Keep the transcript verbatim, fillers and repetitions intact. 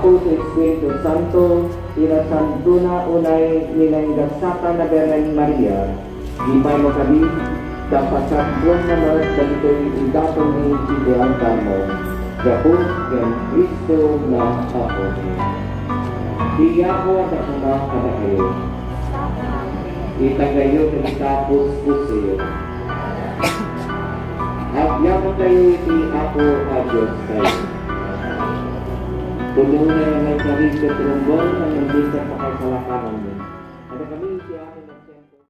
so Espiritu Santo, inasam to na onay ninanggad satan na Birhen Maria, ipay mo kami, ta pasakbuen na met dagitoy idaton mi ed altar mo, diad Cristo na Apo mi. Iyako ed akoma kadakayo. Itagey yo tan itapos yo. Agyamang tayo iti Apo a Dios tayo. Totoo na yan ay kalis ya trumbel na nandun sa pakasalapanan mo. Anda kami iti Apo